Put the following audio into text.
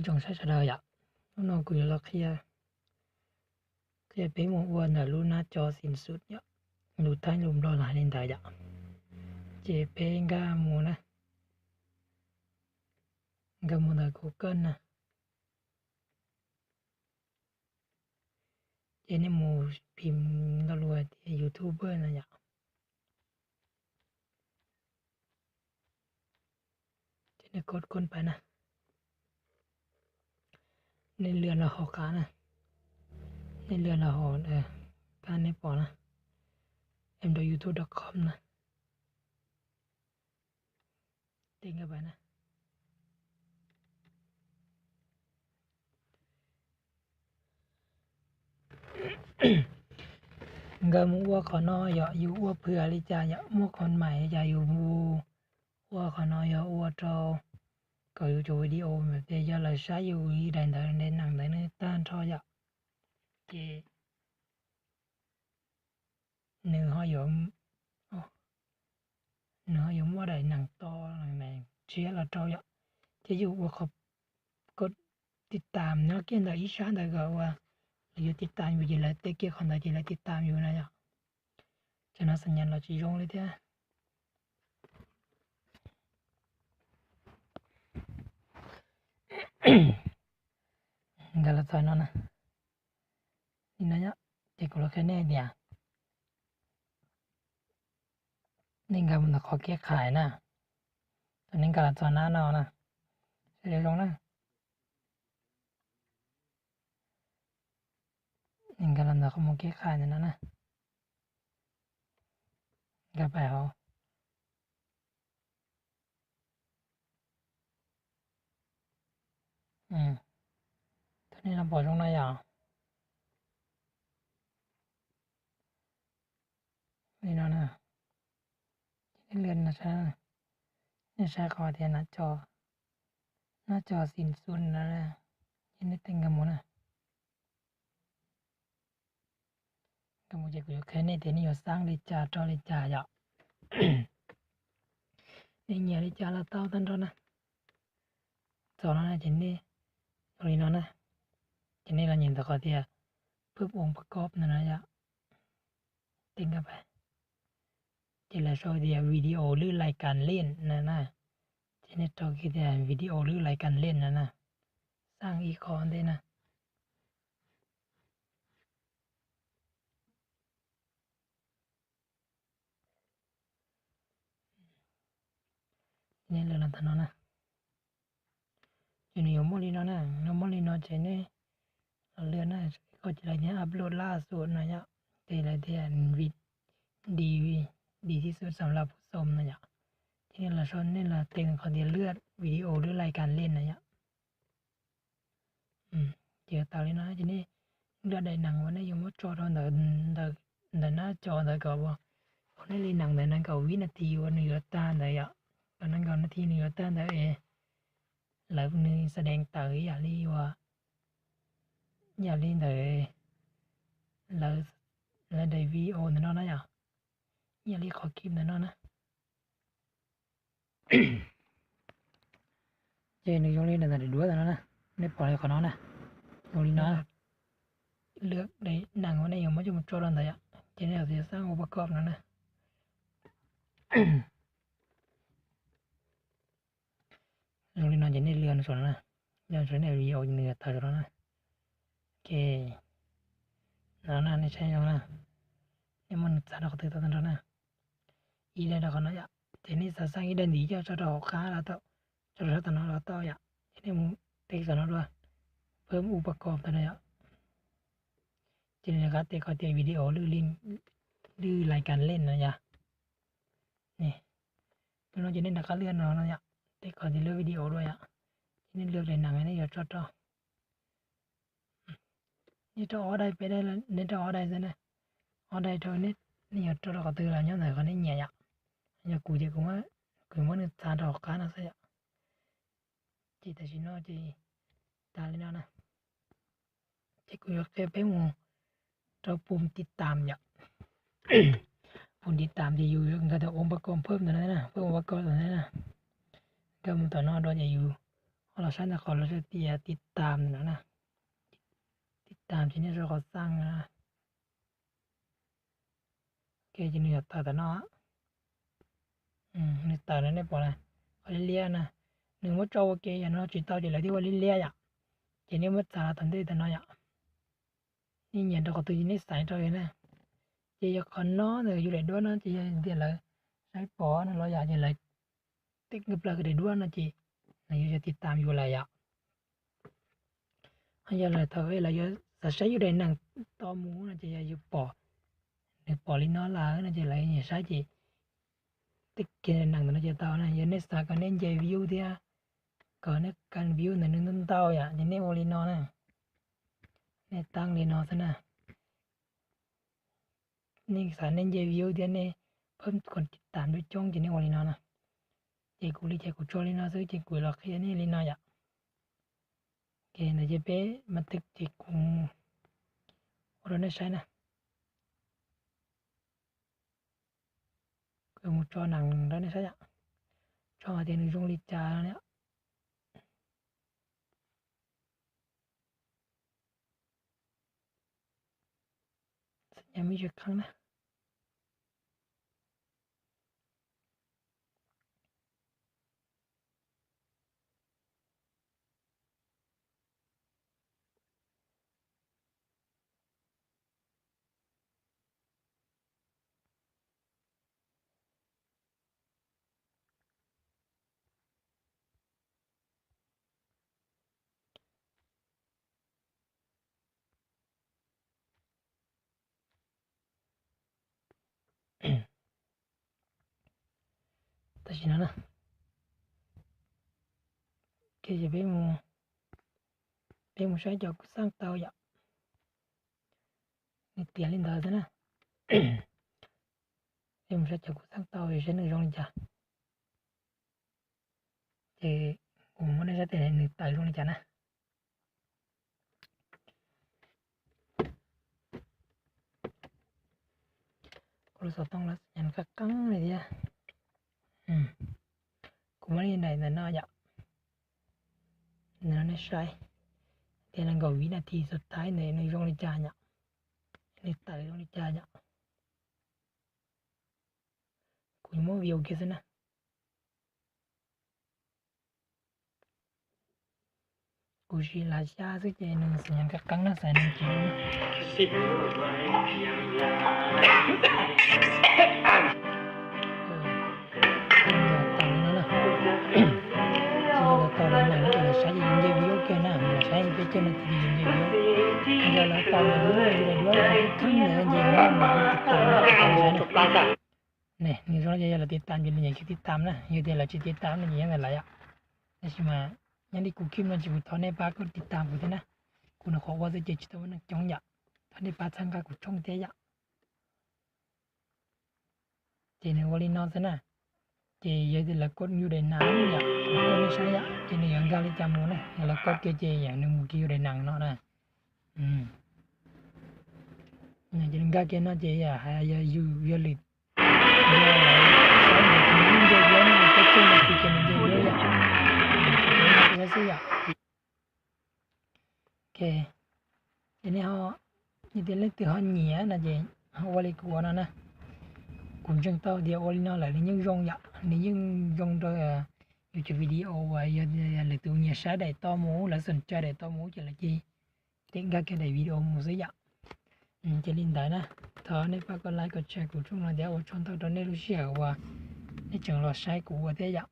Zoo saib sawv daws yom, hnub no kuv yuav los qhia, qhia peb mus ua ntawm lub nab co xin xus yom, lus Thaib lus Nplog los hais li ntawd yom. Ces peb nkag mus na, nkag mus ntawm Google na, ces nej mus phim lo lus hais tias YouTuber no yom. Ces nej kos kos pais na, nej lwam los hauv qab na, nej lwam los hauv qab nej pom na, em rau youtube dot com na. Tib nkag pais na. Nkawd mus ua qhov no yog yus ua phwam li cas yom, muaj qhov maim li cas yus mus ua qhov no yog ua rau kom yus cov video mas tias yog lawv saib yus ib daim ntawv daim nees ntawd nws tag nrho yom, ces nws ho yuav, nws ho yuav muaj daim nees to tshiab los rau yom. Ces yus ua qhov kos tiv tam nyob kiag ntawm ib sab ntawd kom ua, lawv yuav tiv tam yus ces lawv teb kiag qhov ntawd ces lawv tiv tam yus na yom. Tsam no xam nyas los tsis zoo li thiab. Nkag los txog no na, li no yom, ces kuv los qhia nej tias nej nkag mus ntawm qhov kev qhais na, thaum nej nkag los txog nab no na, saib zoo na. Nkag los ntawm qhov mus kev qhais ntawm no na, nkag pais hauv. Thaum nej los pom zoo no yom, li no na, ces nej lwam no saib, nej saib qhov tias nab co xin xus no, ces nej tib nkag mus na. Nkag mus ces kuv yuav qhia nej tias nej yuav xab li cas rau li cas yom. Nej nyiam li cas los tau tag nrho na. Txog no na ces nej, zoo li no na, ces nej los nyeem ntawm qhov tias phwb ua pab kob no na yom. Tib nkag pais, ces lawv sau tias video lwj lais kas lej no na. Ces nej rau kiag tias video lwj lais kas lej no na, xab ib qho ntej na. Nej lwam los tag no na, ces nws yuav muaj li no na, nws muaj li no ces nej los lwam na, ib qho ces lawv tias upload laj xus no yom, ces lawv tias di, di tib xus xam laj pub xom no yom. Ces nej los sau, nej los tib qhov tias lwj video lwj lais kas lej no yom. Ces tau li no ces nej lwam daim nees uas nej yuav muab tso rau ntawm nab co ntawd kom ua, kom nej li nees ntawd nees nkaum vib nas this uas nws yuav tag ntawd yom, kom nees nkaum nas this nws yuav tag ntawd es lawv nws xa deev tawm ib yam li uas, ib yam li ntawd lawv, lawv daim video ntawm no na yom, ib yam li qhov kib ntawm no na. Ces nws zoo li daim duab ntawm no na, nej pom li qhov no na, zoo li no. Lwam daim nees uas nej yuav muab coj mus tso rau ntawd yom, ces nej los xab ua pab kob no na. Zoo li no ces nej lwam saum no na, lwam saum nej video nws tawm saum no na. Ok, no na nej saib zoo na, nej muab nws txav rau qhov twg tau tag nrho na. Ib daim rau qhov no yom, ces nej xav xab ib daim ntxiv coj tso rau hauv qab los tau, tso rau sab tom no los tau yom. Ces nej mus teb tom no dua, pab ua pab kob tau no yom. Ces nws rov qab teb qhov tias video lwj, lwj lais kas lej no yom. Hnub no ces nej rov qab lwam no no yom, teb qhov tias lwm video dua yom. Ces nej lwam daim nees nej yuav tso rau, nej rau ob daim, peb daim, nej rau ob daim xwb na. Ob daim rau, nej yuav rau rau qhov twg los nyob ntawm qhov nej nyiam yom. Yog kuv ces kuv, kuv muab nws txav rau hauv qab no xwb yom. Ces tam sim no ces tas li no na. Ces kuv yuav qhia peb mus rau pum tiv tam yom. Pum tiv tam ces yus nkag tau ua pab kob phab ntawd na, pab ua pab kob ntawd na. Nkag mus tom no dua ces yus Los saib ntawm qhov lawv sau tias tiv tam no na, tiv tam ces nej sau qhov xaj no. Ces nws yog tawm tam no, nws tawm no nej pom qhov liab liab na, nws muab tso ua ke yam no tsis tau ces lawv thiaj ua liab liab yom. Ces nej muab txav los tom ntej tam no yom. Nej nyiam rau qhov twg ces nej xaiv rau na. Ces yog qhov no ntawm yus daim duab no ces yog tias lawv saib pom no los yom, ces lawv tib nqe plaws daim duab no ces nws yuav yog tiv tam yus lawm yom. Ho yog lawm thaum lawv yuav xav saib yus daim neeg to mus no ces yog yus pom, nws pom li no lawm no ces lawv nyiam saib ces tib kiag daim neeg ntawm no ces tau na. Yog nej xav kom nej nce view thiab kom nej kan view ntawm nws ntau ntau yom ces nej ua li no na. Nej tab li no xwb na. Nej xav nej nce view thiab nej pab kom tiv tam coob coob ces nej ua li no na. Ces kuv li cas kuv tso li no xwb ces kuv los qhia nej li no yom. Ces ntawd ces peb mas twg ces kuv ua rau nej saib na. Kuv mus tso nees rau nej saib yom, tso hais tias nws zoo li cas no. Xab nyas me ntsis qeeb na. Tam sim no na, ces peb mus saib cov kuv xaj tau yom. Nws tias li ntawd xwb na. Peb mus saib cov kuv xaj tau saib nws zoo li cas. Ces kuv muab nej saib tias nws tawm zoo li cas na. Kuv lub xov tooj los xab nyas qeeb qeeb li thiab. Kuv muab li daim ntawm no yom, ntawm no nej saib tias nees nkaum vib nas this xus thaiv ntawd nws zoo li cas yom, nws tawm zoo li cas yom. Kuv muab view kiag xwb na. Kuv sim lav xyab xwb ces nws xab nyas qeeb qeeb na, xab nyas tsis tau li no na. Tsis yog lawv tau li nees ces lawv saib ces yus nce view kiag na, lawv saib peb caug nas this ces yus nce view. Yog lawv tau li no yus daim duab qhov kheej ntawd ces nws tsis tau li no. Ne, nws zoo li ces yog lawv tiv tam ces nws yeej khiav tiv tam na, yog tias lawv tsis tiv tam no ces yeej ntawm lawv yom. Tab sis mas nyob li kuv kij no ces kuv thov nej pab koj tiv tam kuv thiab na. Kuv nyuam qhuav ua xwb ces tsis tau muaj neeg coob yom. Thov nej pab txhawb nqa kuv channel thiab yom. Ces nws ua li no xwb na. Ces yog tias lawv koj yus daim nees yom, koj nej saib yom, ces nws yuav nkag li cas mus na, yog lawv koj kiag ces yog nws mus kiag yus daim nees no na. Ces nkag kiag no ces yog hais yog yus yog lwm, yog lawv saib ntawd ces nws yeej nce view na, nws peb caug nas this ces nws nce view yom. Xwb yom. Ok, ces nej ho, yog tias leej twg ho nyiam no ces ho ua li kuv ua no na. Kuv ntseeg tau tias ua li no lawm nws yeej zoo yom, nws yeej zoo rau yus cov video uas yog lwm tus nyiam saib daim to mus, lawv xom cai daim to mus ces lawv cia li nkag kiag daim video mus xwb yom. Ces li ntawd na, thov nej pab koj like koj share kuv channel no thiab ua tsaug ntau rau nej lub sij hawm uas nej tseem los saib kuv ua thiab yom.